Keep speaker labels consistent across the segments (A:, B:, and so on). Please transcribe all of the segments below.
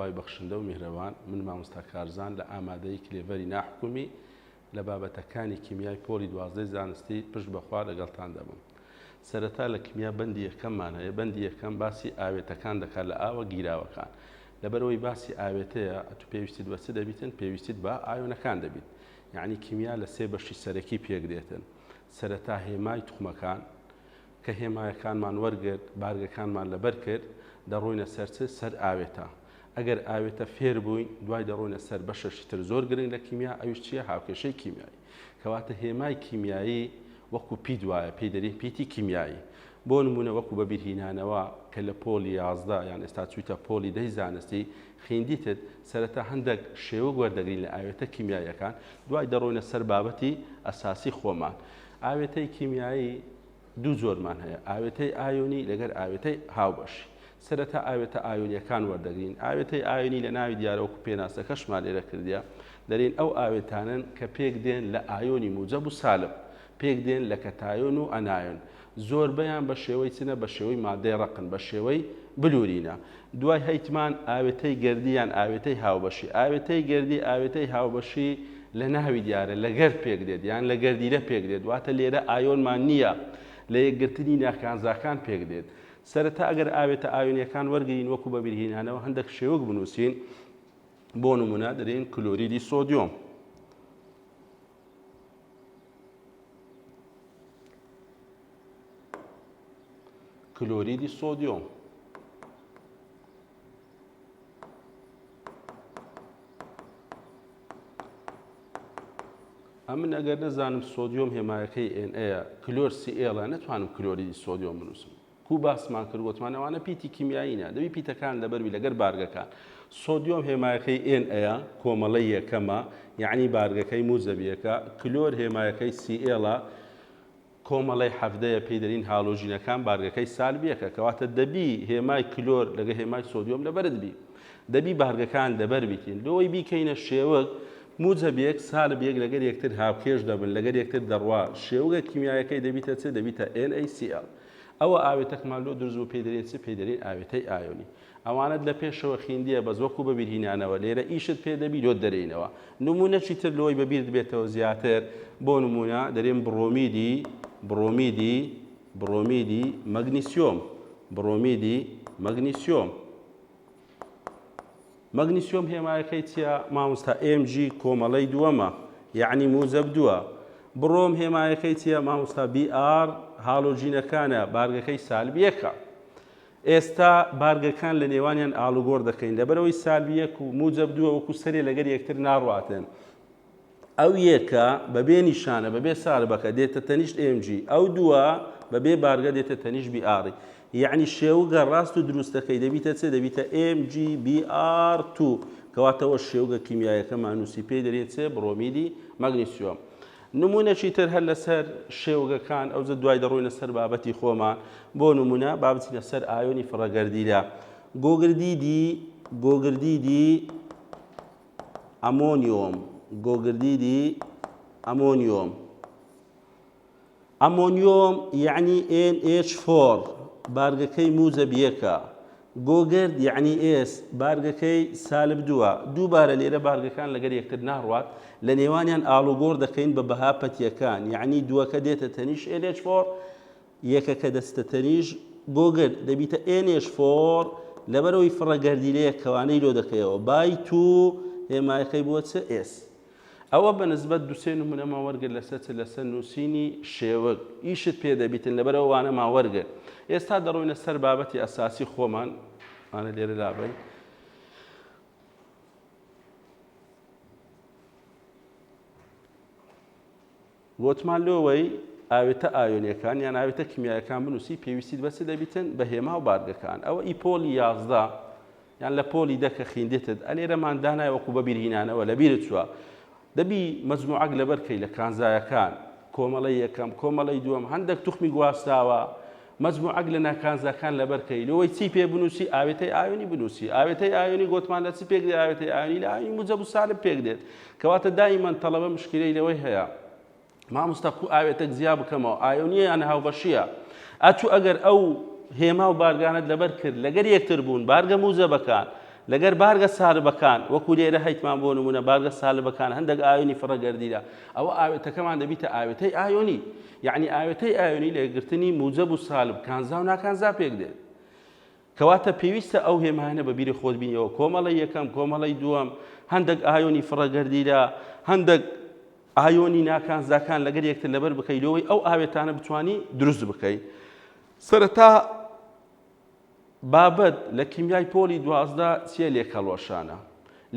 A: خوای بەخشندە و میهرەبان من مامۆستا کارزان لە ئامادەیی کلێڤەری ناحکومی لە بابەتەکانی کیمیای پۆلی دوازدەی زانستی پشت بەخوا لەگەڵتان دەبم سەرەتا لە کیمیا بەندی یەکەممان هەیە بەندی یەکەم باسی ئاوێتەکان دەکات لە ئاوە گیراوەکان لەبەرئەوەی باسی ئاوێتەیە ئەتو پێویستیت بە چ دەبیتن پێویستیت بە ئایۆنەکان دەبیت یعنی کیمیا لە سێ بەشی سەرەکی پێک دێتن سەرەتا هێمای توخمەکان کە هێمایەکانمان وەرگرت، بارگەکانمان لەبەر کرد، دەڕۆینە سەر چ؟ سەر ئاوێتە. ئەگەر ئاوێتە فێر بووین، دوای دەڕۆینە سەر بەشەکی تر زۆر گرنگ لە کیمیا، ئەویش چییە؟ هاوکێشەی کیمیایی. کەواتە هێمای کیمیایی وەکو پیت وایە، پێی دەرین پیتی کیمیایی. بۆ نموونە وەکو بەبیرهینانەوە کە لە پۆلی 11 یان ئێستا چوویتە پۆلی دەی زانستی خیندیتت، سەرەتا هەندەک شێوگ وەردەگرین لە ئاوێتە کیمیاییەکان، دوای دەڕۆینە سەر بابەتی ئەساسی خۆمان. ئاوێتەی کیمیایی دوو جۆرمان هەیە، ئاوێتەی ئایۆنی لەگەر ئاوێتەی هاوبەشی. سەرەتا ئاوێتە ئایۆنیەکان وەردەگرین. ئاوێتەی ئایۆنی لە ناوی دیارە وەکو پێناسەکەشمان لێرە کردیە، دەرێین ئەو ئاوێتانەن کە پێک دێن لە ئایۆنی موجەب و سالب، پێک دێن لە کەتایۆن و ئەنایۆن. زۆربەیان بە شێوەی چنە؟ بە شێوەی مادەی ڕەقن، بە شێوەی بلورینە. دوای هەیتمان ئاوێتەی گەردی یان ئاوێتەی هاوبەشی. ئاوێتەی گەردی، ئاوێتەی هاوبەشی لە ناوی دیارە لە گەرد پێک دێت یان لە گەردیلە پێک دێت، واتە لێرە ئایۆنمان نییە، لە یەکگرتنی ناکانزاکان پێک دێت. سەرەتا ئەگەر ئاوێتە ئایۆنییەکان وەرگرین وەکو بەبیرهینانەوە هەندێک شێوک بنووسین، بۆ نموونە دەرێین کلۆریدی سۆدیۆم. کلۆریدی سۆدیۆم. ئەمن ئەگەر نەزانم سۆدیۆم هێمایەکەی Na یە کلۆر Cl ە نەتوانم کلۆریدی سۆدیۆم بنووسم کو باسمان کرد وتمان ئەوانە پیتی کیمیایی نا دەبی پیتەکان لەبەربی لەگەر بارگەکان سۆدیۆم هێمایەکەی Na یە کۆمەڵەی یەکەمە یعنی بارگەکەی موجەبیەکە کلۆر هێمایەکەی Cl ە کۆمەڵەی حەڤدەیە پێی دەرین هالۆژینەکان بارگەکەی سالب یەکە کەواتە دەبی هێمای کلۆر لەگە هێمای سۆدیۆم لەبەرت بی دەبی بارگەکان لەبەر بیتین لۆی بیکەینە شێوەک موجەب یەک سالب یەک لەگەر یەکتر هاوکێش دەبن لەگەر یەکتر دەڕوا شێوگە کیمیایەکەی دەبیتە چ دەبیتە NaCl ئەوە ئاوێتەکمان لۆ دروست بوو پێی دەرین چ پێی دەرین ئاوێتەی ئایۆنی ئەوانەت لە پێشەوە خیندیە بەس وەکو بەبیرهینانەوە لێرە ئیشت پێ دەبی لۆت دەرێینەوە نمونەکی تر لۆی بەبیرت بێتەوە زیاتر بۆ نمونە دەرێن بڕۆمیدی بڕۆمیدی بڕۆمیدی مەگنیسیۆم بڕۆمیدی مەگنیسیۆم مەگنیسیۆم هێمایەکەی چییە مامۆستا Mg کۆمەڵەی دووەمە یعنی موجەب دووە بڕۆم هێمایەکەی چییە مامۆستا Br هالۆجینەکانە بارگەکەی سالب یەکە ئێستا بارگەکان لە نێوانیان ئاڵوگۆڕ دەکەین لەبەرئەوەی سالب یەک و موجەب دووە وەکو سەرێ لەگەر یەکتر ناڕواتن ئەو یەکە بەبێ نیشانە بەبێ سالبەکە دێتە تەنیشت Mg ئەو دووە بەبێ بارگە دێتە تەنیشت Br ی یعنی شێوگە ڕاست و دروستەکەی دەبیتە چ دەبیتە MgBr 2 کەواتەوە شێوگە کیمیایەکەمان نووسی پێی دەرێن چ بڕۆمیدی مەگنیسیۆم نموونەکی تر هەر لەسەر شێوگەکان، ئەوجە دوای دەڕۆینە سەر بابەتی خۆمان، بۆ نموونە با بچینە سەر ئایۆنی فڕەگەردیلە. گۆگردیدی گۆگردیدی ئەمۆنیۆم گۆگردیدی ئەمۆنیۆم ئەمۆنیۆم یعنی NH4 بارگەکەی موجەب یەکە گۆگرد یەعنی S بارگەکەی سالب دووە، دووبارە لێرە بارگەکان لەگەر یەکتر ناڕوات، لە نێوانیان ئاڵوگۆڕ دەکەین بە بەها پەتییەکان، یەعنی دووەکە دێتە تەنیش NH4، یەکەکە دەچتە تەنیش گۆگرد، دەبیتە NH4، لەبەرئەوەی فڕە گەردیلەیە کەوانەی لۆ دەکەیەوە by two هێمایەکەی بووە چ؟ S. ئەوە بە نسبەت دوسێ نمونەمان وەرگرت لەسەر چ لەسەر نووسینی شێوگ ئیشت پێ دەبیتن لەبەرئەوە وانەمان وەرگرت ئێستا دەڕۆینە سەر بابەتی ئەساسی خۆمان ئەوانە لێرە لابەین گۆتمان لۆوەی ئاوێتە ئایۆنیەکان یان ئاوێتە کیمیایەکان بنووسی پێویستیت بە چ دەبیتن بە هێما و بارگەکان ئەوە ئی پۆلی 11 یان لە پۆلی دە کە خیندتت ئەلێرەمان دانای وەکو بەبیرهینانەوە لەبیرت چووە دەبی مەجموعەک لەبەر کەی لە کانزایەکان کۆمەڵەی یەکەم کۆمەڵەی دووەم هەندێک توخمی گواستراوە مەجموعەک لە ناکانزاکان لەبەر کەی لەوەی چی پێ بنووسی ئاوێتەی ئایۆنی بنووسی ئاوێتەی ئایۆنی گۆتمان لە چ پێک دێ ئاوێتەی ئایۆنی لە ئایۆنی موجەب و سالب پێک دێت کەواتە دایمەن تەڵەبە مشکلەی لەوەی هەیە مامۆستا کو ئاوێتەک جیا بکەمەوە ئایۆنیە یان هاوبەشیە ئەتوو ئەگەر ئەو هێما و بارگانت لەبەر کرد لەگەر یەکتر بوون بارگە موجەبەکان. لەگەر بارگە سالبەکان وەکو لێرە هەیتمان بۆ نمونە بارگە سالبەکان هەندێک ئایۆنی فڕەگەردیلە ئەوە ئاوێتەکەمان دەبیتە ئاوێتەی ئایۆنی یعنی ئاوێتەی ئایۆنی لە یەکگرتنی موجەب و سالب کانزا و ناکانزا پێک دێت. کەواتە پێویستە ئەو هێمایانە بە بیری خۆت بینیەوە کۆمەڵەی یەکەم کۆمەڵەی دووەم هەندێک ئایۆنی فڕەگەردیلە هەندێک ئایۆنی ناکانزاکان لەگەر یەکتر لەبەر بکەی لەوەی ئەو ئاوێتانە بتانی دروست بکەی سەرەتا بابەت لە کیمیای پۆلی 12 چییە لێکهەڵوەشانە؟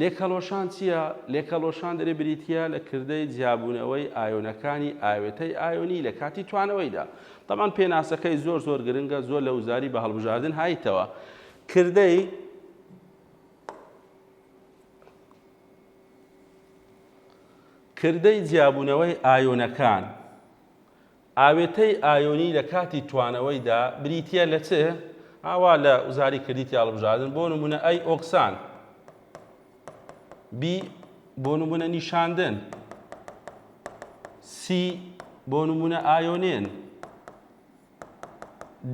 A: لێکهەڵوەشان چییە؟ لێکهەڵوەشان دەرێ بریتییە لە کردەی جیابوونەوەی ئایۆنەکانی ئاوێتەی ئایۆنی لە کاتی توانەوەیدا. تەبعەن پێناسەکەی زۆر زۆر گرنگە، زۆر لە وزاری بە هەڵبژاردن هایتەوە. کردەی کردەی جیابوونەوەی ئایۆنەکان ئاوێتەی ئایۆنی لە کاتی توانەوەیدا بریتییە لە چ؟ ئاوا لە وزاری کردیتی هەڵبژاردن بۆ نمونە A ئۆکسان B بۆ نمونە نیشاندن C بۆ نمونە ئایۆنێن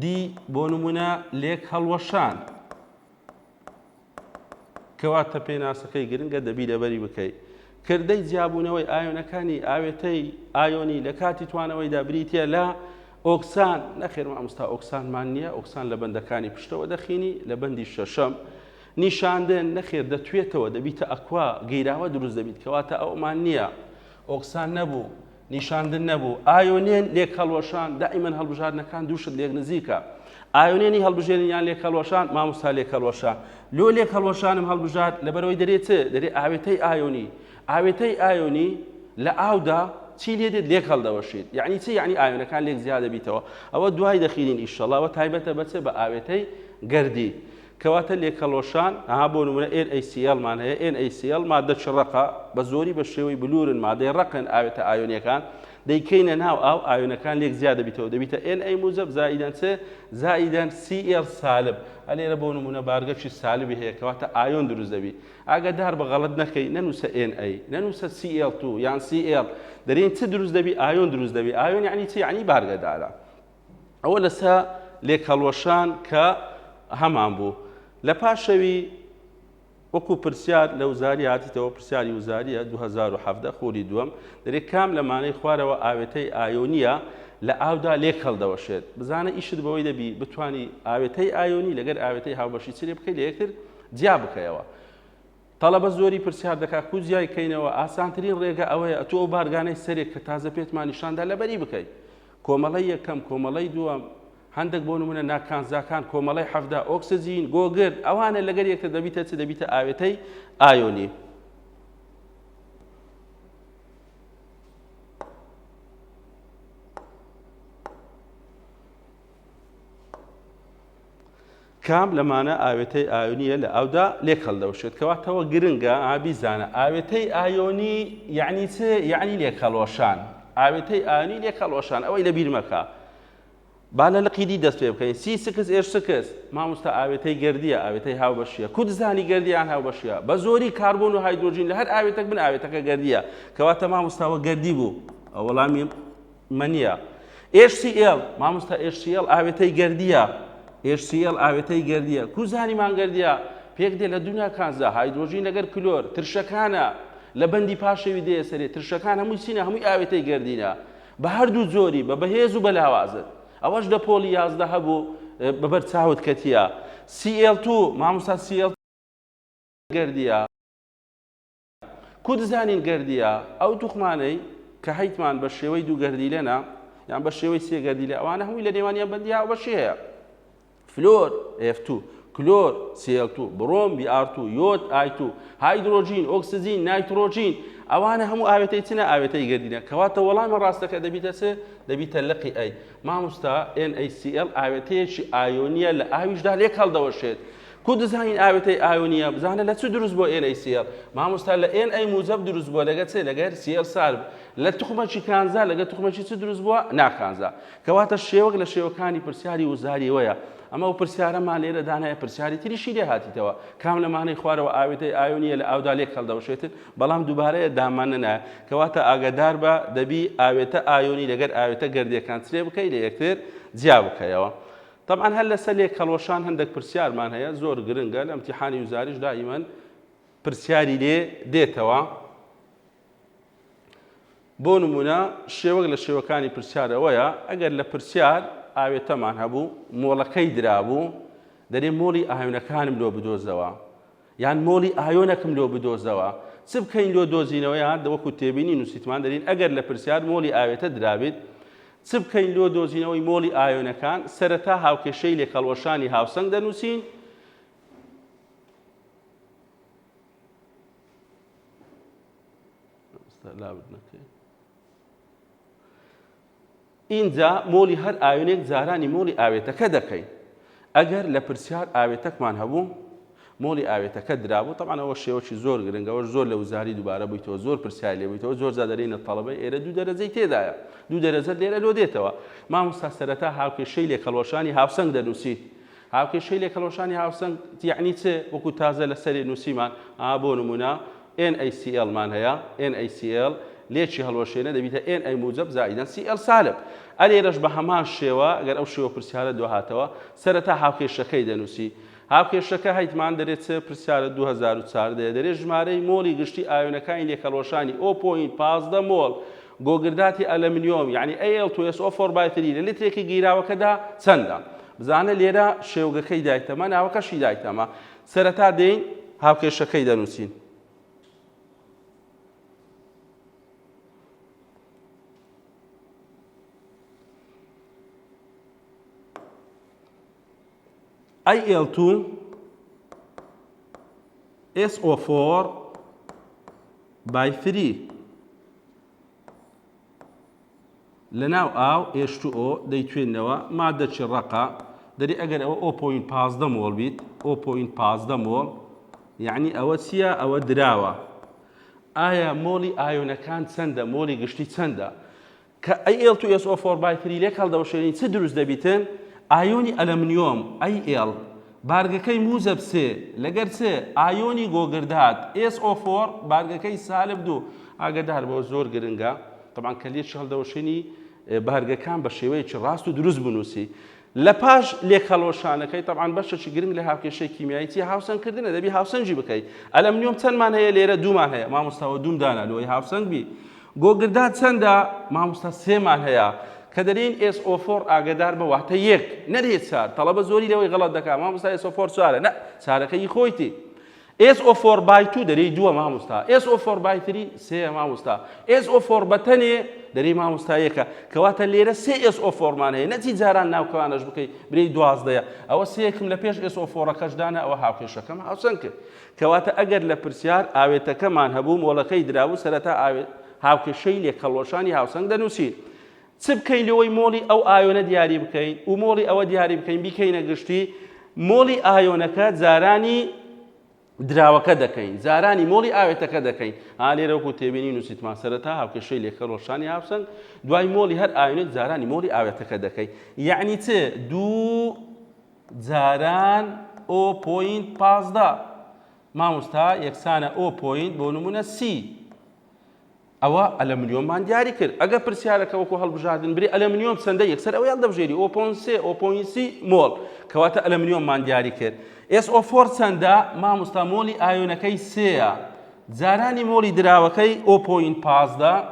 A: D بۆ نمونە لێک هەڵوەشان. کەواتە پێناسەکەی گرنگە دەبی لەبەری بکەی. کردەی جیابوونەوەی ئایۆنەکانی ئاوێتەی ئایۆنی لە کاتی توانەوەیدا بریتیە لە ئۆکسان، نەخێر مامۆستا ئۆکسانمان نییە، ئۆکسان لە بەندەکانی پشتەوە دەخینی لە بەندی شەشەم. نیشاندن، نەخێر دەتوێتەوە دەبیتە aqua، گەیراوە دروست دەبیت، کەواتە ئەومان نییە. ئۆکسان نەبوو. نیشاندن نەبوو. ئایۆنێن لێکهەڵوەشان، دائیمەن هەڵبژاردنەکان دوو شت لێک نزیکە. ئایۆنێنی هەڵبژێرن یان لێکهەڵوەشان؟ مامۆستا لێکهەڵوەشان. لۆ لێکهەڵوەشانم هەڵبژارد؟ لەبەرئەوەی دەرێ چ؟ دەرێ ئاوێتەی ئایۆنی. ئاوێتەی ئایۆنی لە ئاودا چی لێ دێت؟ لێک هەڵدەوەشێت. یەعنی چ؟ یەعنی ئایۆنەکان لێک جیا دەبیتەوە. ئەوە دوای دەخینین ئیشەڵا. ئەوە تایبەتە بە چ؟ بە ئاوێتەی گەردی. کەواتە لێکهەڵوەشان، ئەها بۆ نمونە NaCl مان هەیە، NaCl ماددەکی ڕەقە، بە زۆری بە شێوەی بلورن، مادەی ڕەقن ئاوێتە ئایۆنیەکان، دەیکەینە ناو ئاو، ئایۆنەکان لێک جیا دەبیتەوە، دەبیتە Na موجەب زائیدەن چ؟ زائیدەن Cl سالب، ئە لێرە بۆ نمونە بارگەکی سالبی هەیە، کەواتە ئایۆن دروست دەبی. ئاگادار بە غەڵەت نەکەی، نەنووسە Na، نەنووسە Cl2 یان Cl، دەرێین چ دروست دەبی؟ ئایۆن دروست دەبی، ئایۆن یەعنی چ؟ یەعنی بارگەدارە. ئەوە لەسە لێکهەڵوەشان کە هەمان بوو. لە پاشەوی وەکو پرسیار لە وزاری هاتیتەوە پرسیاری وزاریە 2017 خولی دووەم دەرێ کام لەمانەی خوارەوە ئاوێتەی ئایۆنیە لە ئاودا لێک هەڵدەوەشێت بزانە ئیشت بەوەی دەبی بتانی ئاوێتەی ئایۆنی لەگەر ئاوێتەی هاوبەشی چ لێ بکەی لە یەکتر جیا بکەیەوە تەڵەبە زۆری پرسیار دەکا کو جیای کەینەوە ئاسانترین ڕێگە ئەوەیە ئەتوو ئەو بارگانەی سەرێک کە تازە پێتمان نیشاندا لەبەری بکەی کۆمەڵەی یەکەم کۆمەڵەی دووەم هەندێک بۆ نمونە ناکانزاکان کۆمەڵەی 17 ئۆکسجین گۆگرد ئەوانە لەگەر یەکتر دەبیتە چ دەبیتە ئاوێتەی ئایۆنی. کام لەمانە ئاوێتەی ئایۆنییە لە ئاودا لێک هەڵدەوشێت؟ کەواتەوە گرنگە ئا بیزانە ئاوێتەی ئایۆنی یەعنی چ؟ یەعنی لێک هەڵوەشان. ئاوێتەی ئایۆنی لێک هەڵوەشان ئەوەی لە بیر مەکە. با لە لقی دی دەست پێ بکەین. C six H six مامۆستا ئاوێتەی گەردییە ئاوێتەی هاوبەشییە. کو دزانی گەردییە یان هاوبەشییە؟ بە زۆری کاربۆن و هایدرۆجین لە هەر ئاوێتەک بن ئاوێتەکە گەردییە. کەواتە مامۆستا وە گەردی بوو. ئەوە وەڵامی مەنیە. HCl مامۆستا HCl ئاوێتەی گەردیە HCl ئاوێتەی گەردیە کو زانیمان گەردیە پێک دێ لە دوو ناکانزا هایدرۆژین لەگەر کلۆر ترشەکانە لە بەندی پاشەوی دێ سەرێ ترشەکان هەمووی چینە هەمووی ئاوێتەی گەردینە بە هەردوو جۆری بە بەهێز و بە لاوازت ئەوەش لە پۆلی 11 هەبوو بەبەر چاوت کەتیە Cl2 مامۆستا Cl گەردیە کو دزانین گەردیە ئەو توخمانەی کە هەیتمان بە شێوەی دوو گەردیلەنە یان بە شێوەی سێ گەردیلە ئەوانە هەمووی لە نێوانیان بەندی هاوبەشی هەیە فلۆر F2 کلۆر Cl2 برۆم Br2 یۆد I2 هایدرۆجین ئۆکسجین نایترۆجین ئەوانە هەموو ئاوێتەی چنە ئاوێتەی گەردینە کەواتە وەڵامە ڕاستەکە دەبیتە چ دەبیتە لقی A مامۆستا NaCl ئاوێتەیەکی ئایۆنیە لە ئاویشدا لێک هەڵدەوەشێت کو دزانین ئاوێتەی ئایۆنیە بزانە لە چ دروست بووە NaCl مامۆستا لە Na موجەب دروست بووە لەگە چ لەگەر Cl سالب لە توخمەکی کانزا لەگە توخمەکی چ دروست بووە ناکانزا کەواتە شێوەک لە شێوەکانی پرسیاری وزاریەوەیە ئەمە و پرسیارەمان لێرە دانایە پرسیاری تریشی لێ هاتیتەوە کام لەمانەی خوارەوە ئاوێتەی ئایۆنیە لە ئاودا لێک هەڵدەوەشێتن بەڵام دووبارەیە دامان نەنایە کەواتە ئاگادار بە دەبی ئاوێتە ئایۆنی لەگەر ئاوێتە گەردیەکان چ لێ بکەی لە یەکتر جیا بکەیەوە. تەبعەن هەر لەسەر لێک هەڵوەشان هەندێک پرسیارمان هەیە زۆر گرنگە لە ئیمتیحانی وزاریش دائیمەن پرسیاری لێ دێتەوە. بۆ نمونە شێوەک لە شێوەکانی پرسیار ئەوەیە ئەگەر لە پرسیار ئاوێتەمان هەبوو مۆڵەکەی درابوو دەرێ مۆڵی ئایۆنەکانم لۆ بدۆزەوە یان مۆڵی ئایۆنەکم لۆ بدۆزەوە چ بکەین لۆ دۆزینەوەیان وەکو تێبینی نووسیتمان دەرین ئەگەر لە پرسیار مۆڵی ئاوێتە درابیت چ بکەین لۆ دۆزینەوەی مۆڵی ئایۆنەکان سەرەتا هاوکێشەی لێکهەڵوەشانی هاوسەنگ دەنووسین ئینجا مۆڵی هەر ئاوێنێک جارانی مۆڵی ئاوێتەکە دەکەین ئەگەر لە پرسیار ئاوێتەکمان هەبوو مۆڵی ئاوێتەکە درابوو طبعا ئەوە شێوەکی زۆر گرنگەوە زۆر لە وزاری دووبارە بوویتەوە زۆر پرسیار لێ بوویتەوە زۆر جا دەرێنە تەڵەبەی ئێرە دوو دەرەجەی تێدایە دوو دەرەجە لێرە لۆ دێتەوە مامۆستا سەرەتا هاوکێشەی لێکهەڵوەشانی هاوسەنگ دەنووسیت هاوکێشەی لێکهەڵوەشانی هاوسەنگ یەعنی چ؟ وەکو تازە لە سەرێ نووسیمان ئا بۆ نموونە NaCl مان هەیە NaCl لێکی هەڵوەشێنە دەبیتە Na موجب زائیدەن Cl سالب ئەلێرەش بە هەمان شێوە گەر ئەو شێوە پرسیارە دۆهاتەوە سەرەتا هاوکێشەکەی دەنووسی هاوکێشەکە هەیتمان دەرێ چ پرسیارە 2014 دەرێ ژمارەی مۆڵی گشتی ئایۆنەکانی لێکهەڵوەشانی o point 15 مۆڵ گۆگرداتی ئەلەمنیۆم یعنی Al2SO4 by 3 لە لترێکی گیراوەکەدا چەندە؟ بزانە لێرە شێوگەکەی دایتەمە ناوەکەشی دایتەمە سەرەتا دێین هاوکێشەکەی دەنووسین. Al2 SO4 by 3 لەناو ئاو H2O دەیتوێنەوە مادەکی ڕەقە دەری ئەگەر ئەوە o point 15 مۆڵ بیت o point 15 مۆڵ یعنی ئەوە چییە ئەوە دراوە ئایا مۆڵی ئایۆنەکان چەندە مۆڵی گشتی چەندە کە Al2SO4 by 3 لێک هەڵدەوەشێنین چ دروست دەبیتن؟ ئایۆنی ئەلەمنیۆم، Al، بارگەکەی موجەب سێ، لەگەر چ؟ ئایۆنی گۆگردات، SO4، بارگەکەی سالب دوو. ئاگەدار بەوە زۆر گرنگە تەبعەن کە لێکی هەڵدەوەشێنی بارگەکان بە شێوەیەکی ڕاست و دروست بنووسی. لە پاش لێکهەڵوەشانەکەی تەبعەن بەشێکی گرنگ لە هاوکێشەی کیمیایی چیە هاوسەنگ کردنە دەبی هاوسەنگی بکەی ئەلەمنیۆم چەندمان هەیە لێرە دوومان هەیە مامۆستاوە دووم دانا لۆی هاوسەنگ بی گۆگردا چەندە مامۆستا سێمان هەیە کە دەرێین SO4 ئاگدار بە واتە یەک نەرێ چار تەڵەبە زۆری لەوەی غەڵەت دەکا مامۆستا SO4 چوارە نە چارەکە ی خۆیتی SO four by two دەرێی دووە مامۆستا SO four by three سێیە مامۆستا SO four بە تەنێ دەرێی مامۆستا یەکە کەواتە لێرە سێ SO four مان هەیە نەچی جاران ناوکەوانەش بکەی برێی دوازدەیە ئەوە سێیەکم لە پێش SO four ەکەش دانا ئەوە هاوکێشەکەم هاوسەنگ کرد کەواتە ئەگەر لە پرسیار ئاوێتەکەمان هەبوو مۆڵەکەی درابوو سەرەتا ئاوێ هاوکێشەی لێکهەڵوەشانی هاوسەنگ دەنووسین چ بکەین لەوەی مۆڵی ئەو ئایۆنە دیاری بکەین و مۆڵی ئەوە دیاری بکەین بیکەینە گشتی مۆڵی ئایۆنەکە جارانی دراوەکە دەکەین جارانی مۆڵی ئاوێتەکە دەکەین ئا لێرە وەکو تێبینی نووسیتمان سەرەتا هاوکێشەی لێکە ڕۆشانی هاوسەنگ دوای مۆڵی هەر ئایۆنێک جارانی مۆڵی ئاوێتەکە دەکەین یعنی چ دوو جاران o point 15 مامۆستا یەکسانە o point بۆ نمونە سی ئەوە ئەلەمنیۆممان دیاری کرد ئەگەر پرسیارەکە وەکو هەڵبژاردن برێ ئەلەمنیۆم چەندە یەکسەر ئەوەی هەڵدەبژێری o point سێ o point سی مۆڵ کەواتە ئەلەمنیۆممان دیاری کرد SO4 چەندە مامۆستا مۆڵی ئایۆنەکەی سێیە جارانی مۆڵی دراوەکەی o point 15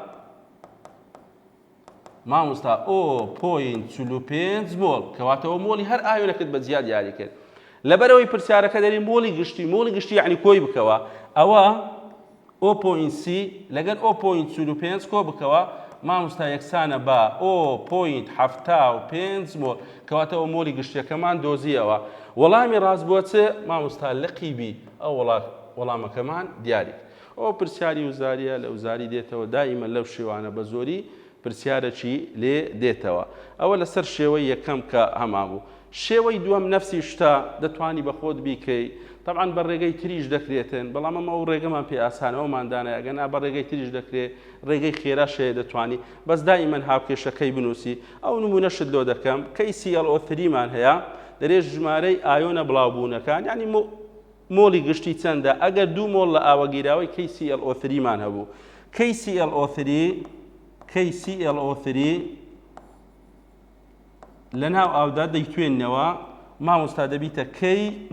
A: مامۆستا o point 45 مۆڵ کەواتەوە مۆڵی هەر ئایۆنەکەت بە جیا دیاری کرد لەبەرەوەی پرسیارەکە دەری مۆڵی گشتی مۆڵی گشتی یعنی کۆی بکەوە ئەوە o point سی لەگەر o point 45 کۆ بکەوە مامۆستا یەکسانە بە o point 75 مۆڵ کەواتەوە مۆڵی گشتیەکەمان دۆزیەوە وەڵامی ڕاست بووە چ مامۆستا لقی B ئەو وەڵامەکەمان دیاری ئەوە پرسیاری وزاریە لە وزاری دێتەوە دائیمەن لەو شێوانە بە زۆری پرسیارەکی لێ دێتەوە ئەوە لەسەر شێوەی یەکەم کە هەمان بوو شێوەی دووەم نەفسی شتە دەتوانی بە خۆت بیکەی تەبعەن بە ڕێگەی تریش دەکرێتن بەڵام ئەمە ئەو ڕێگەمان پێ ئاسانەوەمان دانای ئەگەر نا بە ڕێگەی تریش دەکرێ ڕێگەی خێراش هەیە دەتوانی بەس دائیمەن هاوکێشەکەی بنووسی ئەو نموونەشت لۆ دەکەم KClO3 مان هەیە دەرێ ژمارەی ئایۆنە بڵاوبوونەکان یعنی مۆڵی گشتی چەندە ئەگەر دوو مۆڵ لە ئاوەگیراوەی KClO3 مان هەبوو KClO3 KClO3. لە ناو ئاودا دەیتوێنەوە مامۆستا دەبیتە K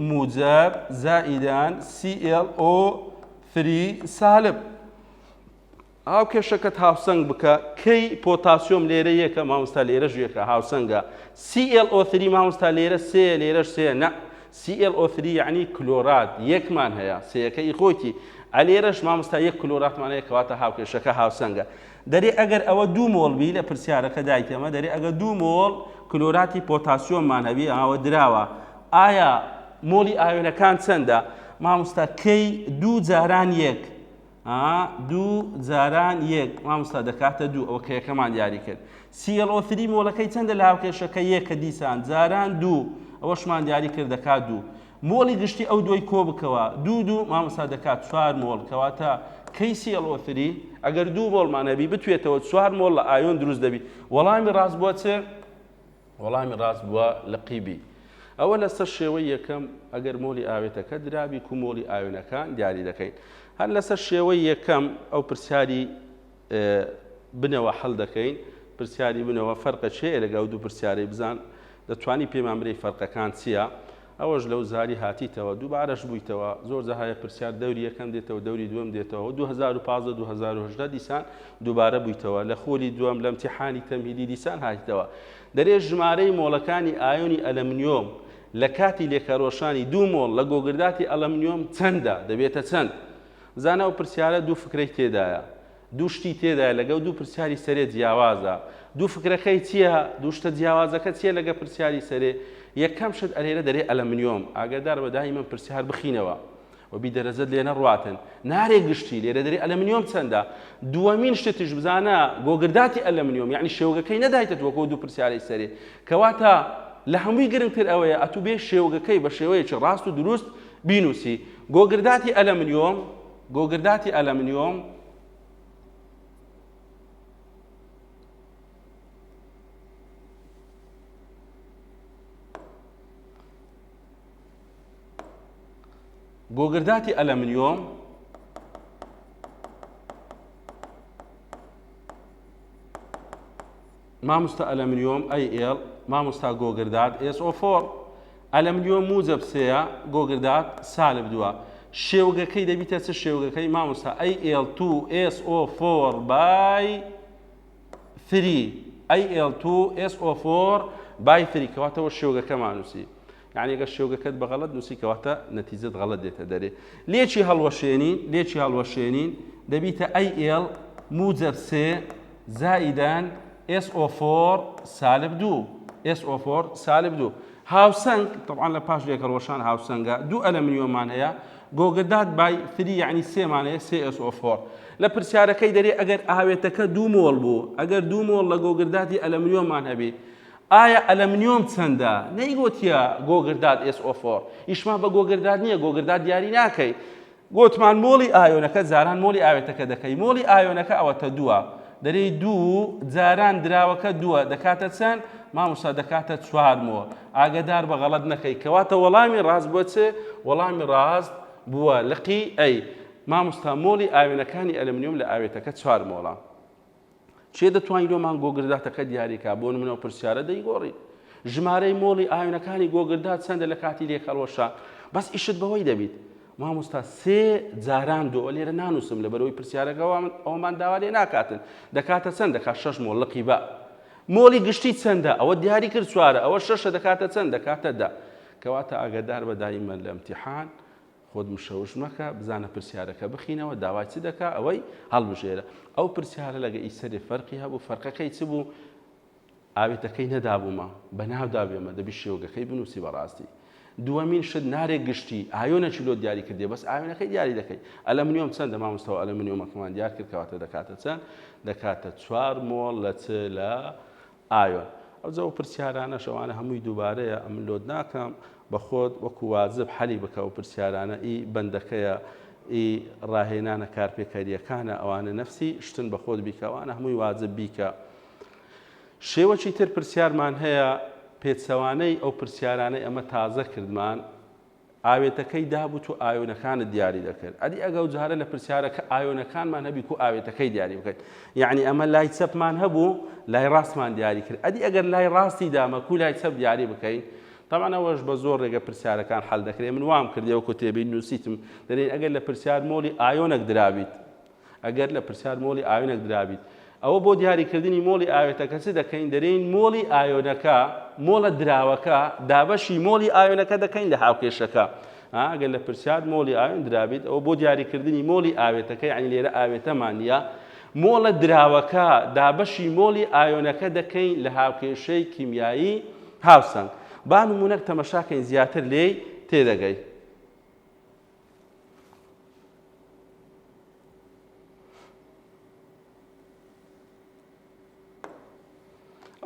A: موجەب زائیدان ClO3 سالب. هاوکێشەکەت هاوسەنگ بکە K پۆتاسیۆم لێرە یەکە مامۆستا لێرەش یەکە هاوسەنگە ClO3 مامۆستا لێرە سێ لێرەش سێ نە ClO3 یعنی کلۆرات یەکمان هەیە سێیەکە ئی خۆیتی ئەلێرەش مامۆستا یەک کلۆراتمان هەیە کەواتە هاوکێشەکە هاوسەنگە دەرێ ئەگەر ئەوە دوو مۆڵ بی لە پرسیارەکە دایتەمە دەرێ ئەگەر دوو مۆڵ کلۆراتی پۆتاسیۆممان هەبی ئاوە دراوە ئایا مۆڵی ئاوێنەکان چەندە مامۆستا K دوو جاران یەک ئا دوو جاران یەک مامۆستا دەکاتە دوو ئەوە کە یەکەمان دیاری کرد ClO3 مۆڵەکەی چەندە لە هاوکێشەکە یەکە دیسان جاران دوو ئەوەشمان دیاری کرد دەکات دوو مۆڵی گشتی ئەو دوای کۆ بکەوە دوو دوو مامۆستا دەکات چوار مۆڵ کەواتە K ClO3 ئەگەر دوو مۆڵمان هەبی بتوێتەوە چوار مۆڵ لە ئایۆن دروست دەبی وەڵامی ڕاست بووە چ وەڵامی ڕاست بووە لقی بی. ئەوە لەسەر شێوەی یەکەم ئەگەر مۆلی ئاوێتەکە درابی کو مۆلی ئاوێنەکان دیاری دەکەین. هەر لەسەر شێوەی یەکەم ئەو پرسیاری بنەوە حەل دەکەین. پرسیاری بنەوە فەرقە چێە لەگە ئەو دوو پرسیارەی بزان دەتوانی پێمان برێی فەرقەکان چییە؟ ئەوەش لەو زاری هاتیتەوە دووبارەش بوویتەوە زۆر جار هەیە پرسیار دەوری یەکەم دێتەوە دەوری دووەم دێتەوە 2015 2018 دیسان دووبارە بوویتەوە لە خۆلی دووەم لە امتحانی تەمهیدی دیسان هاتیتەوە دەرێ ژمارەی مۆڵەکانی ئایۆنی ئەلەمنیۆم لە کاتی لێکەرۆشانی دوو مۆڵ لە گۆگرداتی ئەلەمنیۆم چەندە دەبێتە چەند زانا ئەو پرسیارە دوو فکرەی تێدایە دوو شتی تێدایە لەگەڵ دوو پرسیاری سەرێ جیاوازە. دوو فکرەکەی چییە؟ دوو شتە جیاوازەکە چییە لەگە پرسیاری سەرێ؟ یەکەم شت ئەلێرە دەرێ ئەلەمنیۆم. ئاگادار بە دایمەن پرسیار بخینەوە و بی دەرەجەت لێ نەڕواتن. نارێ گشتی لێرە دەرێ ئەلەمنیۆم چەندە؟ دووەمین شتیش بزانە گۆگرداتی ئەلەمنیۆم یەعنی شێوگەکەی نەدایتە وەکۆ دوو پرسیارەی سەرێ. کەواتە لە هەمووی گرنگتر ئەوەیە ئەتوو بێ شێوگەکەی بە شێوەیەکی ڕاست و دروست بینوسی. گۆگرداتی ئەلەمنیۆم گۆگرداتی ئەلەمنیۆم گۆگرداتی ئەلەمنیۆم مامۆستا ئەلەمنیۆم Al مامۆستا گۆگردات SO4 ئەلەمنیۆم موجەب سێیە گۆگردات سالب دووە شێوگەکەی دەبیتە چ شێوگەکەی مامۆستا Al2SO4 by 3 Al2SO4 by 3 کەواتەوە شێوگەکەمان نووسی یعنی گەر شێوگەکەت بە غەڵەت نووسی کەواتە نەتیجەت غەڵەت دێتە دەرێ لێکی هەڵوەشێنین لێکی هەڵوەشێنین دەبیتە Al موجەب سێ زائیدان SO4 سالب دوو SO4 سالب دوو هاوسەنگ طبعا لە پاش لێکەڵوەشان هاوسەنگە دوو ئەلەمنیۆمان هەیە گۆگردات by three یعنی سێمان هەیە سێ SO4 لە پرسیارەکەی دەرێ ئەگەر ئاوێتەکە دوو مۆڵ بوو ئەگەر دوو مۆڵ لە گۆگرداتی ئەلەمنیۆمان هەبی ئایا ئەلەمنیۆم چەندە؟ نەیگۆتیە گۆگردات SO4. ئیشمان بە گۆگردات نییە، گۆگردات دیاری ناکەی. گۆتمان مۆڵی ئایۆنەکە جاران مۆڵی ئاوێتەکە دەکەی. مۆڵی ئایۆنەکە ئەوەتە دووە. دەرێی دوو جاران دراوەکە دووە دەکاتە چەند؟ مامۆستا دەکاتە چوار مۆڵ. ئاگەدار بە غەڵەت نەکەی. کەواتە وەڵامی ڕاست بووە چ؟ وەڵامی ڕاست بووە لقی A. مامۆستا مۆڵی ئاوێنەکانی ئەلەمنیۆم لە ئاوێتەکە چوار مۆڵە. کێ دەتوانی لۆمان گۆگرداتەکە دیاری کا؟ بۆ نمونە ئەو پرسیارە دەیگۆڕین. ژمارەی مۆڵی ئایۆنەکانی گۆگردات چەندە لە کاتی لێکهەڵوەشان؟ بەس ئیشت بەوەی دەبیت. مامۆستا سێ جاران دوو لێرە نانووسم لەبەرەوەی پرسیارەکە ئەومان داوا لێ ناکاتن. دەکاتە چەند؟ دەکات شەش مۆڵ لقی بە. مۆڵی گشتی چەندە؟ ئەوە دیاری کرد چوارە، ئەوە شەشە دەکاتە چەند؟ دەکاتە دە. کەواتە ئاگادار بە دایمەن لە ئیمتیحان خۆت مشەوش مەکە بزانە پرسیارەکە بخینەوە داوای چ دەکا ئەوەی هەڵبژێرە ئەو پرسیارە لەگە ئی سەرێ فەرقی هەبوو فەرقەکەی چ بوو ئاوێتەکەی نەدابوومە بەناودا بێمە دەبی شێوگەکەی بنووسی بەڕاستی دووەمین شت نارێک گشتی ئایۆنەکی لۆ دیاری کردێ بەس ئاوێنەکەی دیاری دەکەی ئەلەمنیۆم چەندە مامۆستاوە ئەلەمنیۆمەکەمان دیار کرد کەواتە دەکاتە چەند دەکاتە چوار مۆڵ لە چ لە ئایۆن. ئەوجا ئەو پرسیارانەش ئەوانە هەمووی دووبارەیە ئەمن لۆت ناکەم بە خۆت وەکو واجب حەلی بکە ئەو پرسیارانە ئی بەندەکەیە ئی ڕاهێنانە کارپێکەریەکانە ئەوانە نەفسی شتن بە خۆت بیکە ئەوانە هەمووی واجب بیکە. شێوەکی تر پرسیارمان هەیە پێچەوانەی ئەو پرسیارانەی ئەمە تازە کردمان. ئاوێتەکەی دابوو تۆ ئایۆنەکانت دیاری دەکرد ئەدی ئەگەو جارە لە پرسیارەکە ئایۆنەکانمان هەبی کو ئاوێتەکەی دیاری بکەیت یعنی ئەمە لای چەپمان هەبوو لای ڕاستمان دیاری کرد ئەدی ئەگەر لای ڕاستی دامە کو لای چەپ دیاری بکەین طبعا ئەوەش بە زۆر ڕێگە پرسیارەکان حل دەکرێت من وام کردی وەکو تێبین نووسیتم دەرێن ئەگەر لە پرسیار مۆڵی ئایۆنەک درابیت ئەگەر لە پرسیار مۆڵی ئایۆنێک درابیت ئەوە بۆ دیاریکردنی مۆڵی ئاوێتەکە چ دەکەین دەرێین مۆڵی ئایۆنەکە مۆڵە دراوەکە دابەشی مۆڵی ئایۆنەکە دەکەین لە هاوکێشەکە ئەگەر لە پرسیار مۆڵی ئایۆن درابیت ئەوە بۆ دیاریکردنی مۆڵی ئاوێتەکە یعنی لێرە ئاوێتەمان نییە مۆڵە دراوەکە دابەشی مۆڵی ئایۆنەکە دەکەین لە هاوکێشەی کیمیایی هاوسەنگ با نمونەک تەمەشاکەین زیاتر لێی تێدەگەی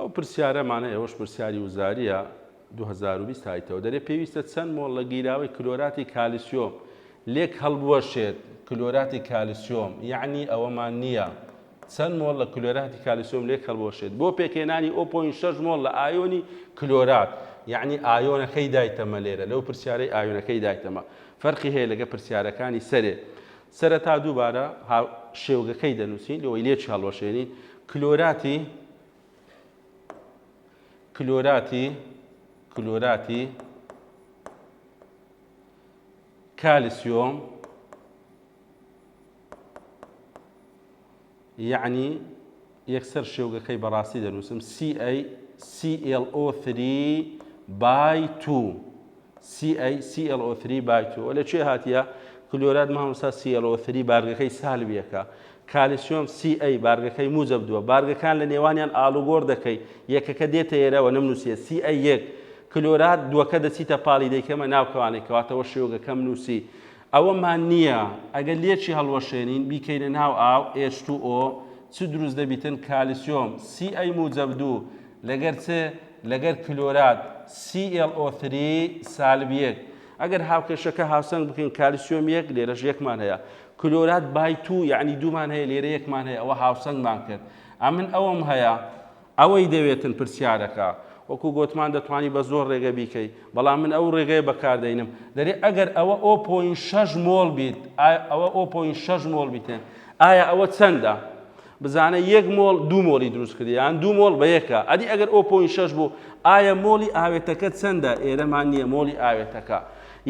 A: ئەو پرسیارەمانە ئێوەش پرسیاری وزاریە 2020 هایتەوە دەرێ پێویستە چەند مۆڵ لە گیراوەی کلۆراتی کالیسیۆم لێک هەڵبوەشێت کلۆراتی کالیسیۆم یعنی ئەوەمان نییە چەند مۆڵ لە کلۆراتی کالیسیۆم لێک هەڵبوەشێت بۆ پێکهێنانی o point شەش مۆڵ لە ئایۆنی کلۆرات یەعنی ئایۆنەکەی دایتەمە لێرە لەو پرسیارەی ئایۆنەکەی دایتەمە فەرقی هەیە لەگە پرسیارەکانی سەرێ سەرەتا دووبارە شێوگەکەی دەنووسین لەوەی لێکی هەڵوەشێنین کلۆراتی کلۆراتی کلۆراتی کالسیۆم یەعنی یەکسەر شێوگەکەی بەڕاستی دەنووسم CaClO3 by 2 CaClO3 by 2 لە کوێ هاتیە کلۆرات مامۆستا ClO3 بارگەکەی سالب یەکە کالیسیۆم Ca بارگەکەی موجب دووە بارگەکان لە نێوانیان ئاڵوگۆڕ دەکەی یەکەکە دێتە ئێرەوە نەمنووسیە Ca یەک کلۆرات دووەکە دەچیتە پاڵی دەیکەمە ناو کەوانەی کەواتەوە شێوگەکەم نووسی ئەوەمان نییە ئەگەر لێکی هەڵوەشێنین بیکەینە ناو ئاو H2O چ دروست دەبیتن کالیسیۆم Ca موجەب دوو لەگەر چ لەگەر کلۆرات ClO3 سالب یەک ئەگەر هاوکێشەکە هاوسەنگ بکەین کالیسیۆم یەک لێرەش یەکمان هەیە کلۆرات by two یعنی دوومان هەیە لێرە یەکمان هەیە ئەوە هاوسەنگمان کرد ئەمن ئەوەم هەیە ئەوەی دەوێتن پرسیارەکە وەکو گۆتمان دەتوانی بە زۆر ڕێگە بیکەی بەڵام من ئەو ڕێگەیە بەکاردەینم دەرێ ئەگەر ئەوە o point شەش مۆڵ بیت ئەوە o point شەش مۆڵ بیتێن ئایا ئەوە چەندە بزانە یەک مۆڵ دوو مۆڵی دروست کردی یان دوو مۆڵ بە یەکە ئەدی ئەگەر o point شەش بوو ئایا مۆڵی ئاوێتەکە چەندە ئێرەمان نییە مۆڵی ئاوێتەکە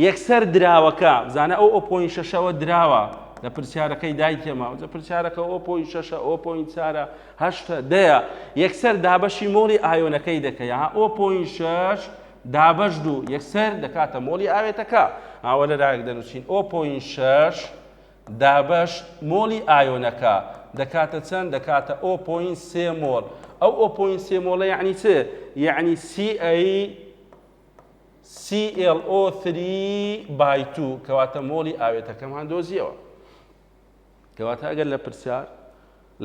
A: یەکسەر دراوەکە بزانە ئەو o point شەشەوە دراوە لە پرسیارەکەی دایتێمە لە پرسیارەکە o point شەشە o point چارە هەشتە دەیە یەکسەر دابەشی مۆڵی ئایۆنەکەی دەکەی ها o point شەش دابەش دوو یەکسەر دەکاتە مۆڵی ئاوێتەکە ئاوە لە لایەک دەنووسین o point شەش دابەش مۆڵی ئایۆنەکە دەکاتە چەند دەکاتە o point سێ مۆڵ ئەو o point سێ مۆڵە یعنی چ یعنی Ca ClO3 by 2 کەواتە مۆڵی ئاوێتەکەمان دۆزیەوە کەواتە ئەگەر لە پرسیار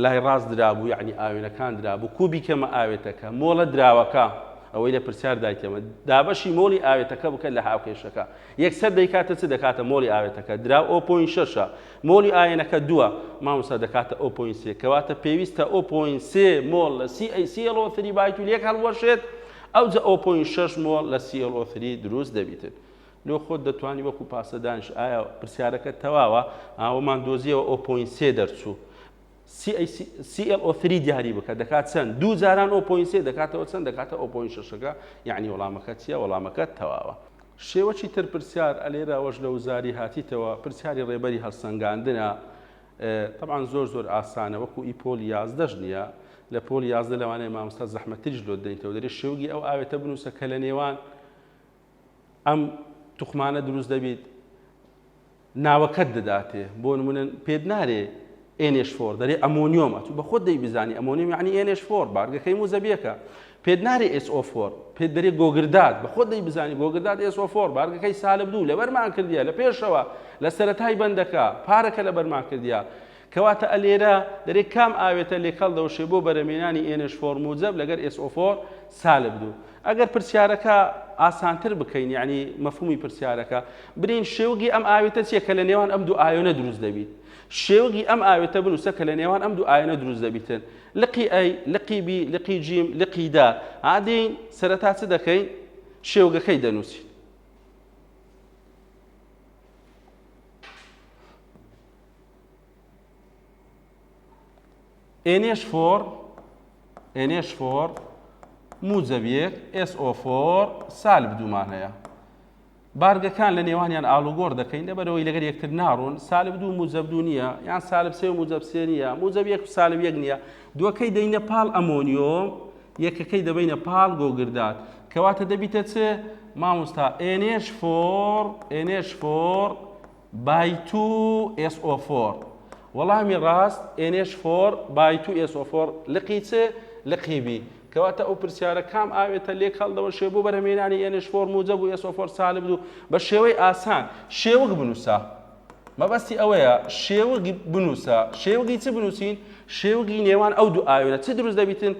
A: لای ڕاست درابوو یعنی ئاوێنەکان درابوو کو بیکەمە ئاوێتەکە مۆڵە دراوەکە ئەوەی لە پرسیار دایتەمە دابەشی مۆڵی ئاوێتەکە بکە لە هاوکێشەکە یەکسەر دەیکاتە چ دەکاتە مۆڵی ئاوێتەکە درا o point شەشە مۆڵی ئاینەکە دووە مامۆستا دەکاتە o point سێ کەواتە پێویستە o point سێ مۆڵ لە CaClO3 by two لێک هەڵوەشێت ئەوجە o point شەش مۆڵ لە ClO3 دروست دەبیتن لۆ خۆت دەتوانی وەکو پاسە دانیش ئایا پرسیارەکە تەواوە ئاوەمان دۆزیەوە o point سێ دەرچوو ClO3 دیاری بکە دەکات چەند دوو جاران o point سێ دەکاتەوە چەند دەکاتە o point شەشەکە یعنی وەڵامەکە چییە وەڵامەکە تەواوە شێوەکی تر پرسیار ئەلێرە ئەوەش لە وزاری هاتیتەوە پرسیاری ڕێبەری هەڵسەنگاندنە طبعا زۆر زۆر ئاسانە وەکو ئی پۆلی یازدەش نییە لە پۆلی یازدە لەوانەیە مامۆستا زەحمەتریش لۆت دەینتەوە دەرێ شێوگی ئەو ئاوێتە بنووسە کە لە نێوان ئەم توخمانە دروست دەبیت ناوەکەت دەداتێ بۆ نمونە پێت نارێ NH four دەرێ ئەمۆنیۆم ئەتوو بە خۆت دەی بزانی ئەمۆنیۆم یعنی NH four بارگەکەی موزەبیەکە پێت نارێ SO four پێت دەرێ گۆگردات بە خۆت دەی بزانی گۆگردات SO four بارگەکەی سالب دوو لەبەرمان کردیە لە پێشەوە لە سەرەتای بەندەکە پارەکە لەبەرمان کردیە کەواتە ئەلێرە دەرێ کام ئاوێتە لێکەڵ دەوشێ بۆ بەرەمێنانی NH four موجەب لەگەر SO four سالب دوو. ئەگەر پرسیارەکە ئاسانتر بکەین یعنی مەفهومی پرسیارەکە برین شێوگی ئەم ئاوێتە چیە کە لە نێوان ئەم دوو ئایۆنە دروست دەبیت شێوگی ئەم ئاوێتە بنووسە کە لە نێوان ئەم دوو ئایۆنە دروست دەبیتن لقی A لقی B لقی جیم لقی دا ئادین سەرەتا چ دەکەین شێوگەکەی دەنووسین. NH four NH four موجەب یەک SO four سالب دوومان هەیە. بارگەکان لە نێوانیان ئاڵوگۆڕ دەکەین لەبەرئەوەی لەگەر یەکتر ناڕۆن، سالب دوو موجەب دوو نییە، یان سالب سێ و موجەب سێ نییە، موجەب یەک و سالب یەک نییە، دووەکەی دەینە پاڵ ئەمۆنیۆم، یەکەکەی دەبەینە پاڵ گۆگردات. کەواتە دەبیتە چ؟ مامۆستا NH four NH four by two SO four. وەڵامی ڕاست NH four by two SO four لقی چ؟ لقی B. کەواتە ئەو پرسیارە کام ئاوێتە لێک هەڵدەوەشێ بۆ بەرهەمهێنانی NH four موجەب و SO four سالب دوو بە شێوەی ئاسان شێوگ بنووسە مەبەستی ئەوەیە شێوگ بنووسە شێوگی چ بنووسین شێوگی نێوان ئەو دوو ئاوێنە چ دروست دەبیتن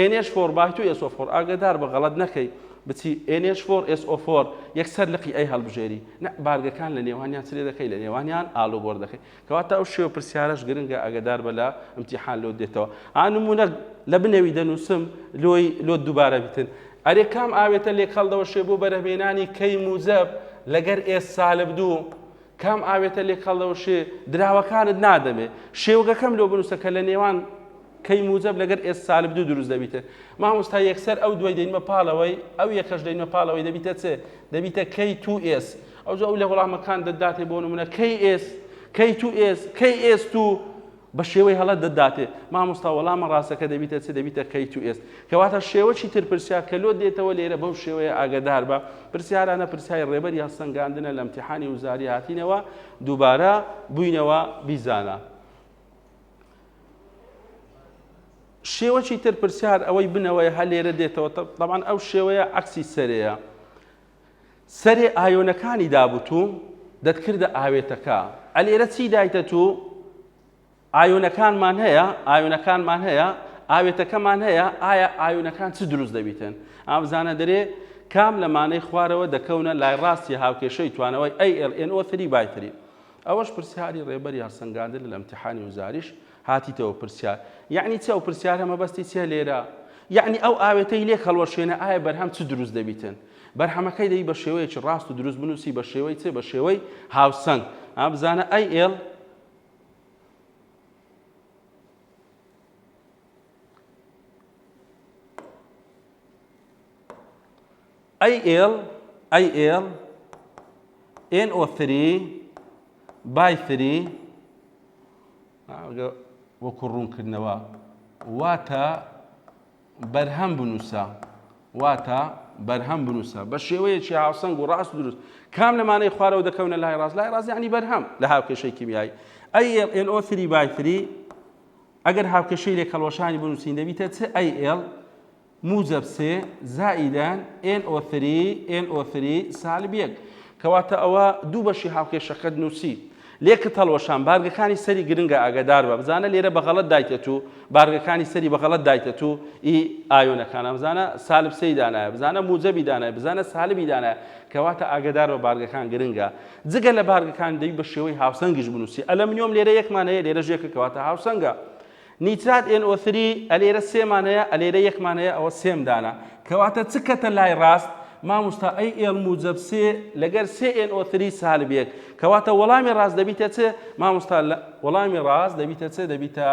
A: NH four by two SO four ئاگدار بە غەڵەت نەکەی بچی NH four SO four یەکسەر لقی A هەڵبژێری نە بارگەکان لە نێوانیان چ لێ دەکەی لە نێوانیان ئالوگۆڕ دەکەی کەواتە ئەو شێوە پرسیارەش گرنگە ئاگەدار بە لە ئیمتیحان لۆت دێتەوە ئا نمونە لە بنەوی دەنووسم لۆی لۆت دووبارە بیتن ئەرێ کام ئاوێتە لێک هەڵدەوەشێ بۆ بەرهەمێنانی K موجەب لەگەر S سالب دوو کام ئاوێتە لێک هەڵدەوەشێ دراوەکانت نادەمێ شێوگەکەم لۆ بنووسە کە لە نێوان K موجەب لەگەر S سالب دوو دروست دەبیتن مامۆستا یەکسەر ئەو دوای دەینمە پاڵەوەی ئەو یەکەش دەینمە پاڵەوەی دەبیتە چ دەبیتە K two S ئەوجا ئەو لە وەڵامەکان دەتداتێ بۆ نمونە K S K two S K S two بە شێوەی هەڵە دەتداتێ مامۆستا وەڵامە ڕاستەکە دەبیتە چ دەبیتە K two S کەواتە شێوەکی تر پرسیار کە لۆ دێتەوە لێرە بەو شێوەیە ئاگدار بە پرسیارانە پرسیاری ڕێبەری هەڵسەنگاندنە لە امتحانی وزاری هاتینەوە دووبارە بووینەوە بیزانە شێوەکی تر پرسیار ئەوەی بنەوەی هە لێرە دێتەوە طبعا ئەو شێوەیە عەکسی سەرەیە سەرێ ئایۆنەکانی دابوو تو دەتکردە ئاوێتەکە ئەلێرە چی دایتە تو ئایۆنەکانمان هەیە ئایۆنەکانمان هەیە ئاوێتەکەمان هەیە ئایا ئایۆنەکان چ دروست دەبیتن ئابزانە دەرێ کام لەمانەی خوارەوە دەکەونە لای ڕاستی هاوکێشەی توانەوەی ALNO3 by 3 ئەوەش پرسیاری ڕێبەری هەڵسەنگاندن لە ئیمتیحانی وزاریش هاتیتەوە پرسیار یەعنی چ ئەو پرسیارە مەبەستی چیە لێرە یەعنی ئەو ئاوێتەی لێک هەڵوەشێنە ئایا بەرهەم چ دروست دەبیتن بەرهەمەکەی دەی بە شێوەیەکی ڕاست و دروست بنووسی بە شێوەی چ بە شێوەی هاوسەنگ ئا بزانە ئەی ئێڵ ئەی ئێڵ ئەی ئێڵ NO3 by 3 وەکو ڕوونکردنەوە واتە بەرهەم بنووسە واتە بەرهەم بنووسە بە شێوەیەکی هاوسەنگ و ڕاست دروست کام لەمانەی خوارەوە دەکەونە لای ڕاست لای ڕاست یعنی بەرهەم لە هاوکێشەی کیمیایی AlNO3 by 3 ئەگەر هاوکێشەی لێکهەڵوەشانی بنووسین دەبیتە چ Al موجەب سێ زائیدەن NO3 NO3 سالب یەک. کەواتە ئەوە دوو بەشی هاوکێشەکەت نووسی. لێکت هەڵوەشان بارگەکانی سەری گرنگە ئاگەدار بە بزانە لێرە بە غەڵەت دایتە تو بارگەکانی سەری بە غەڵەت دایتە تو ئی ئایۆنەکانە بزانە سالب سێی دانایە بزانە موجەبی دانایە بزانە سالبی دانایە کەواتە ئاگەدار بە بارگەکان گرنگە جگە لە بارگەکان دەبی بە شێوەی هاوسەنگیش بنووسی ئەلەمنیۆم لێرە یەکمان هەیە لێرەش یەکە کەواتە هاوسەنگە نیترات NO3 ئەلێرە سێمان هەیە ئەلێرە یەکمان هەیە ئەوە سێم دانا کەواتە چ کەتە لای ڕاست مامۆستا ئەی ئێڵ موجەب سێ لەگەر سێ NO3 سالب یەک کەواتە وەڵامی ڕاست دەبیتە چ مامۆستا وەڵامی ڕاست دەبیتە چ دەبیتە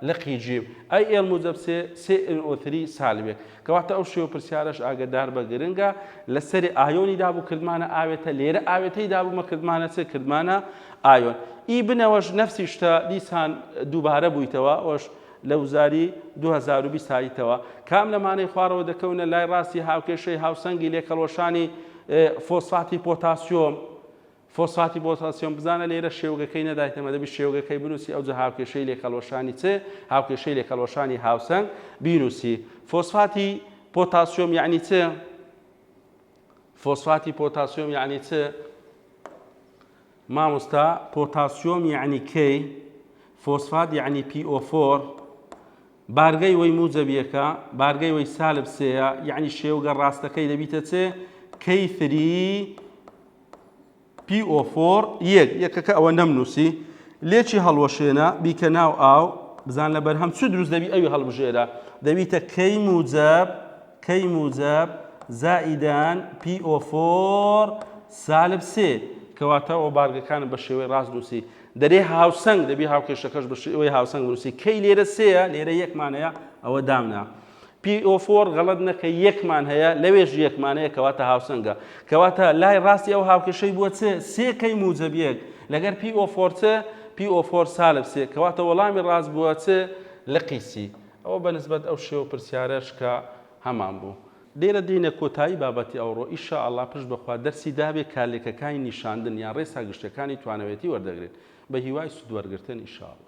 A: لقی جیم ئەی ئێڵ موجەب سێ سێ NO3 سالب یەک کەواتە ئەو شێوە پرسیارەش ئاگەدار بە گرنگە لەسەری ئایۆنی دابوو کردمانە ئاوێتە لێرە ئاوێتەی دابوومە کردمانە چ کردمانە ئایۆن ئی بنەوەش نەفسی شتە دیسان دووبارە بوویتەوە ئەوەش لە وزاری 2020 هاتیتەوە کام لەمانەی خوارەوە دەکەونە لای ڕاستی هاوکێشەی هاوسەنگی لێکهەڵوەشانی فۆسفاتی پۆتاسیۆم فۆسفاتی پۆتاسیۆم بزانە لێرە شێوگەکەی نەدایتەمە دەبی شێوگەکەی بنووسی ئەوجا هاوکێشەی لێکهەڵوەشانی چ هاوکێشەی لێکهەڵوەشانی هاوسەنگ بینووسی فۆسفاتی پۆتاسیۆم یعنی چ فۆسفاتی پۆتاسیۆم یعنی چ مامۆستا پۆتاسیۆم یەعنی K فۆسفات یەعنی PO4 بارگەی وەی موجەب یەکە بارگەی وەی سالب سێیە یەعنی شێوگە ڕاستەکەی دەبیتە چێ K three PO4 یەک یەکەکە ئەوە نەمنووسی لێکی هەڵوەشێنە بیکە ناو ئاو بزان لە بەرهەم چ دروست دەبی ئەوی هەڵبژێرە دەبیتە K موجەب K موجەب زائیدان PO four سالب سێ کەواتە ئەوە بارگەکانم بە شێوەی ڕاست نووسی. دەرێ هاوسەنگ دەبی هاوکێشەکەش بە شێوەی هاوسەنگ بنووسی کەی لێرە سێیە لێرە یەکمان هەیە ئەوە دامنا. PO4 غەڵەت نەکەی یەکمان هەیە لەوێش یەکمان هەیە کەواتە هاوسەنگە کەواتە لای ڕاستی ئەو هاوکێشەی بووە چ سێ کەی موجەب یەک لەگەر PO4 چ PO4 سالب سێ کەواتە وەڵامی ڕاست بووە چ لقی سی ئەوە بە نسبەت ئەو شێوە پرسیارەش کە هەمان بوو. لێرە دێینە کۆتایی بابەتی ئەوڕۆ ان شاء اللە پشت بەخوا دەرسی دابێ کارلێکەکانی نیشاندن یان ڕێسا گشتیەکانی توانەوێتی وەردەگرین بە هیوای سودوەرگرتن ان شاء اللە.